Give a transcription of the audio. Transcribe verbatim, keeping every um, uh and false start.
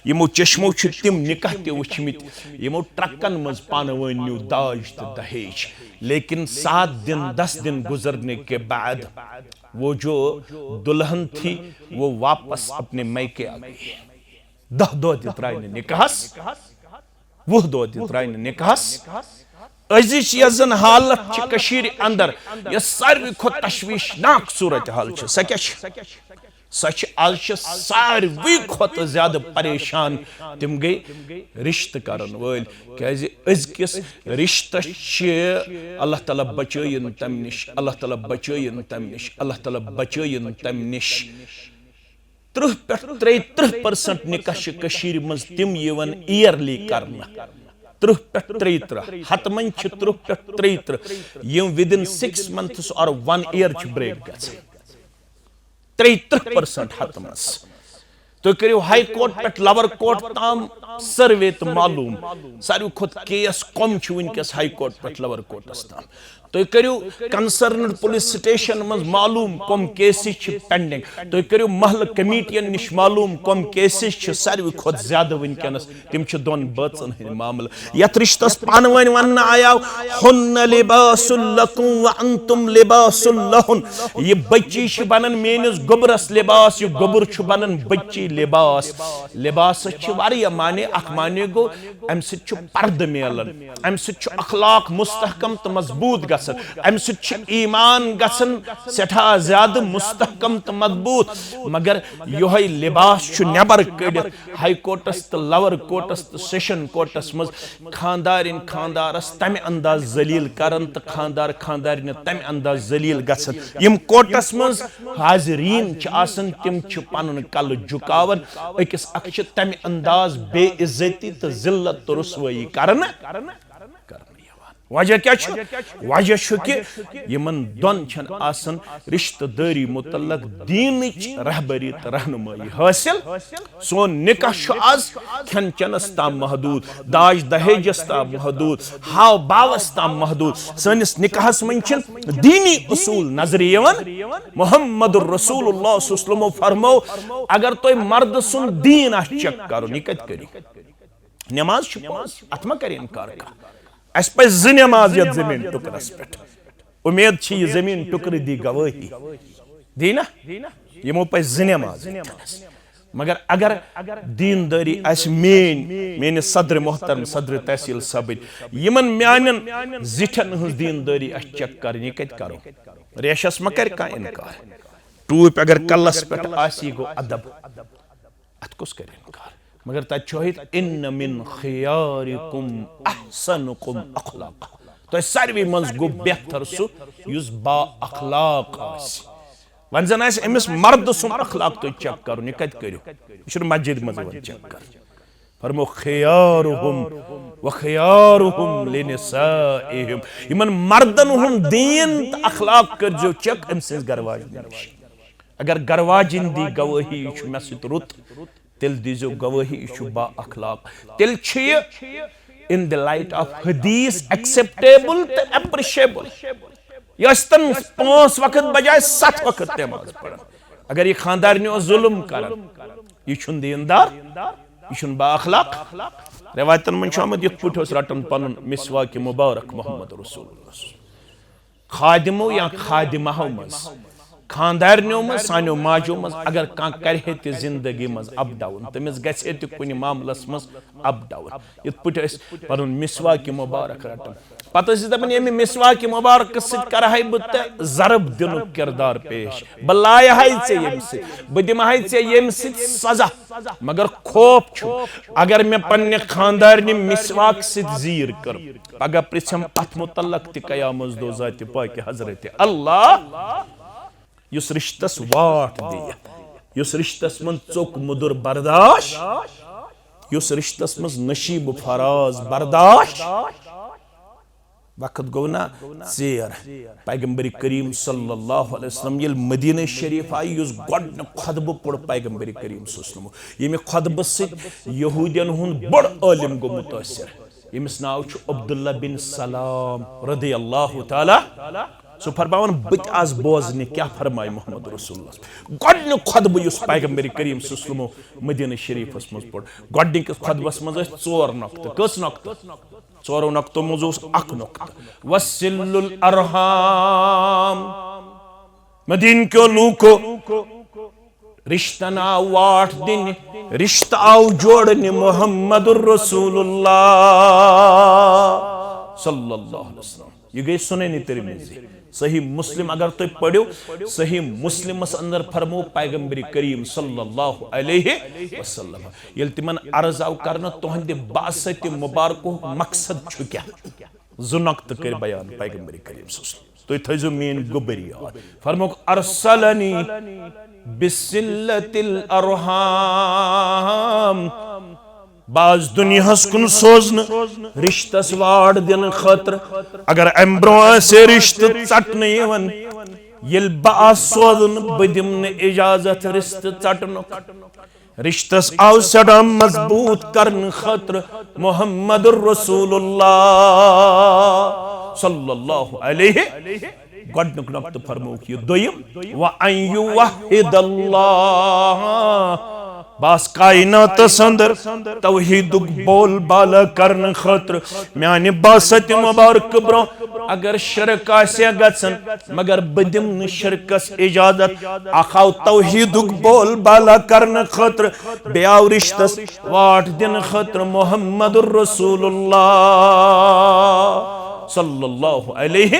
یِمو چشمو چھِ تِم نکاح تہِ وٕچھمٕتۍ، یِمو ٹرکن منٛز پانہٕ ؤنۍ نیوٗ داج تہٕ دہیج۔ لیکن سات دن، دس دن گزرنے کے بعد وہ جو دلہن تھی، وہ واپس اپنے میکے آ گئی۔ دہ دۄہ تہِ ترٛایہِ نہٕ نکاحس، وُہ دۄہ تہِ ترٛایہِ نہٕ نکاحس۔ أزِچ یۄس زن حالت چھِ کٔشیٖرِ اندر، یۄس ساروی کھۄتہٕ تشویشناک صورت حال چھِ، سۄ کیٛاہ چھِ؟ سۄ چھِ، از چھِ ساروی کھۄتہٕ زیادٕ پریشان تِم گٔے رشتہٕ کرن وٲلۍ، کیازِ أزکِس رشتس چھِ، اللہ تعالیٰ بچٲیِن تمہِ نِش، اللہ تعالیٰ بچٲیِن تمہِ نِش، اللہ تعالیٰ بچٲیِن تمہِ نِش۔ ترٕٛہ پٮ۪ٹھ ترٛیہِ ترٕٛہ percent نکاح چھِ کٔشیٖرِ منٛز تِم یِوان yearly کرنہٕ۔ ترٕٛہ پٮ۪ٹھ ترٛیہِ ترٕٛہ، ہتہٕ منٛز چھِ ترٕٛہ پٮ۪ٹھ ترٛیہِ ترٕٛہ، یِم within six months or one year چھِ break گژھان۔ ترٛیہِ ترٕٛہ percent ہتہٕ منٛز۔ تُہۍ کٔرِو ہائی کورٹ پٮ۪ٹھ لور کورٹ تام survey تہٕ معلوم، ساروی کھۄتہٕ case کم چھِ وٕنکیٚس ہائی کورٹ پٮ۪ٹھ لور کورٹس تام۔ تُہۍ کٔرِو concerned police station منٛز معلوم کم cases چھِ pending۔ تُہۍ کٔرِو محلہٕ کمیٹین نِش معلوم کم cases چھِ ساروی کھۄتہٕ زیادٕ وٕنکیٚنس۔ تِم چھِ دۄن بٲژن ہٕنٛدۍ معاملہٕ۔ یتھ رشتس پانہٕ ؤنۍ وننہٕ آیاو، "ہن لباس لکم وانتم لباس لہن"۔ یہِ بچی چھِ بنان میٲنِس گوٚبرس لباس، یہِ گوٚبُر چھُ بنان بچی لباس۔ لباسس چھِ واریاہ معنی۔ اکھ معنی گوٚو، امہِ سۭتۍ چھُ پردٕ میلان، امہِ سۭتۍ چھُ اخلاق مستحکم تہٕ مضبوط گژھان، امہِ سۭتۍ چھُ ایمان گژھان سٮ۪ٹھاہ زیادٕ مستحکم تہٕ مضبوط۔ مگر یۄہے لباس چھُ نٮ۪بر کٔڑِتھ ہائی کورٹس تہٕ لور کورٹس تہٕ سیشن کورٹس منٛز خاندارِنۍ خاندارس تمہِ انداز ذلیل کران تہٕ خاندار خاندارِنہِ تمہِ انداز ذلیل گژھان۔ یِم کورٹس منٛز حاضریٖن چھِ آسان، تِم چھِ پنُن کلہٕ جُکاوان، أکِس اکھ چھِ تمہِ انداز بے عزتی تہٕ ذلت تہٕ رسوٲیی کرنہٕ۔ وجہ کیٛاہ چھُ؟ وجہ چھُ کہِ یِمن دۄن چھَنہٕ آسان رشتہٕ دٲری متعلق دیٖنٕچ رہبری تہٕ رہنمٲیی حٲصِل۔ سون نکاح چھُ آز کھٮ۪ن چٮ۪نس تام محدوٗد، داج دہیجس تام محدوٗد، ہاو باوس تام محدوٗد۔ سٲنِس نکاحس منٛز چھِنہٕ دیٖنی اصوٗل نظرِ یِوان۔ محمد رسول اللہ صلی اللہ علیہ وسلمو فرمو، اگر تۄہہِ مردٕ سُنٛد دیٖن آسہِ check کرُن، یہِ کتہِ کٔرِو؟ نماز چھِ پوٚز، اتھ ما کرِ انکار کانٛہہ؟ اسہِ پزِ زٕ نماز یتھ زمین ٹُکرس پٮ۪ٹھ۔ امید چھِ، یہِ زمین ٹُکرٕ دی گوٲہی۔ دی نا؟ یِمو پزِ زٕ نماز یتھ۔ مگر اگر دیندٲری آسہِ میٲنۍ، میٲنِس صدر محترم، صدر تحصیل صٲبٕنۍ، یِمن میانٮ۪ن زِٹھٮ۪ن ہٕنٛز دیندٲری آسہِ check کرٕنۍ، یہِ کتہِ کرو؟ ریشس ما کرِ کانٛہہ انکار؟ ٹوٗپۍ اگر کلس پٮ۪ٹھ آسہِ، یہِ گوٚو ادب۔ اتھ کُس کرِ انکار؟ مگر تتہِ چھُ ہیٚتھ، "ان من خیارکم احسنکم اخلاقا"۔ تۄہہِ ساروی منٛز گوٚو بہتر سُہ یُس با اخلاق آسہِ۔ وۄنۍ زن آسہِ أمِس مردٕ سُنٛد اخلاق تُہۍ check کرُن، یہِ کتہِ کٔرِو؟ یہِ چھُنہٕ مسجد منٛز یِوان check کرنہٕ۔ فرمو، "خیارہم و خیارہم لنسائہم"۔ یِمن مردن ہُنٛد دیٖن تہٕ اخلاق کٔرزیو check أمۍ سٕنٛز گرواجنہِ نِش۔ اگر گرواجِنۍ دی گوٲہی، یہِ چھُ مےٚ سۭتۍ رُت، تیٚلہِ دیٖزیو گوٲہی، یہِ چھُ با اخلاق۔ تیٚلہِ چھُ یہِ in the light of حدیث acceptable تہٕ appreciable۔ یہِ ٲسۍ تن پانٛژھ وقت بجایہِ ستھ وقت نماز پران۔ اگر یہِ خاندارنہِ اوس ظلم کران، یہِ چھُنہٕ دیندار، یہِ چھُنہٕ با اخلاق۔ روایتن منٛز چھُ آمُت، یِتھ پٲٹھۍ اوس رٹان پنُن مسواک مبارک محمد رسول اللہ۔ خادمو یا خادمہو منٛز، خاندارنیو منٛز، سانیو ماجو منٛز اگر کانٛہہ کرِ ہے تہِ زندگی منٛز up down، تٔمِس گژھِ ہے تہِ کُنہِ معاملس منٛز up down۔ یِتھ پٲٹھۍ أسۍ پنُن مسواک مبارک رٹان، پتہٕ ٲسۍ دپان، "ییٚمہِ مسواک مبارک سۭتۍ کرٕ ہاے بہٕ تہِ ضرب دِنُک کردار پیش، بہٕ لایہٕ ہاے ژےٚ ییٚمہِ سۭتۍ، بہٕ دِمہٕ ہاے ژےٚ ییٚمہِ سۭتۍ سزا۔" مگر خوف چھُ، اگر مےٚ پننہِ خاندارنہِ مسواک سۭتۍ زیٖر کٔر، پگاہ پرژھم اتھ متعلق تہِ قیامت دۄہ ذاتِ پاکِ حضرت اللہ، یُس رشتس واٹھ دِیہِ، یُس رشتس منٛز ژوٚک مُدُر برداش، یُس رشتس منٛز نشیب و فراز برداش۔ وقت گوٚو نا ژیر۔ پیغمبر کریم صلی اللہ علیہ وسلم ییٚلہِ مدینہ شریف آیہِ، یُس گۄڈٕنیُک خطبہٕ پوٚر پیغمبر کریم صلی اللہ علیہ وسلم، ییٚمہِ خطبہٕ سۭتۍ یہودین ہُنٛد بوٚڑ عٲلم گوٚو متٲثر، ییٚمِس ناو چھُ عبداللہ بن سلام رضی اللہ تعالیٰ سُہ فرماوان، بہٕ تہِ آس بوزنہِ کیٛاہ فرمایہِ محمد رسول اللہ۔ گۄڈٕنیُک خطبہٕ یُس پیغمبر کریم صلی اللہ علیہ وسلمو مدینہ شریفس منٛز پوٚر، گۄڈٕنِکِس خطبس منٛز ٲسۍ ژور نۄقطہٕ۔ کٔژ نۄقطہٕ؟ ژورو نۄقطو منٛز اوس اکھ نۄقطہٕ، وصل الارحام۔ مدینہ کیو لوٗکو، رشتن آو واٹھ دِنہِ، رشتہٕ آو جوڑنہِ محمد رسول اللہ صلی اللہ علیہ وسلم۔ یہِ گٔے سنن ترمذی۔ صحیح مسلم اگر تُہۍ پٔرِو، صحیح مسلمس اندر فرمو پیغمبر کریم صلی اللہ علیہ وسلم، ییٚلہِ تِمن عرض آو کرنہٕ، تُہنٛدِ بعثت مبارکُک مقصد چھُ کیٛاہ؟ زٕ نۄقطہٕ کٔرۍ بیان پیغمبر کریم صلی اللہ علیہ وسلم۔ تُہۍ تھٲیزیو میٲنۍ گوٚبٕر یاد۔ فرموکھ، ارسلنی بصلۃ الارحام۔ باز دنیاہس کُن سوزنہٕ رشتس واٹھ دِنہٕ خٲطرٕ۔ اگر امہِ برونٛہہ آسہِ ہے رشتہٕ ژٹنہٕ یِوان، ییٚلہِ بہٕ آس سوزُن، بہٕ دِمہٕ نہٕ اجازت رشتہٕ ژٹنُک۔ رشتس آو سٮ۪ٹھاہ مضبوٗط کرنہٕ خٲطرٕ محمد رسول اللہ صلی اللہ علیہ۔ گۄڈٕنیُک نۄقطہٕ فرمووُکھ یہِ۔ دوٚیِم، وَأَن يُوَحِّدَ اللَّهَ۔ بس کائناتس اندر توحیدُک بول بالا کرنہٕ خٲطرٕ میانہِ بعثت مبارک برونٛہہ اگر شرک آسہِ گژھان، مگر بہٕ دِمہٕ نہٕ شرکس اجازت۔ اکھ آو توحیدُک بول بالا کرنہٕ خٲطرٕ، بیٚیہِ آو رشتس واٹھ دِنہٕ خٲطرٕ محمد رسول اللہ صلی اللہ علیہ۔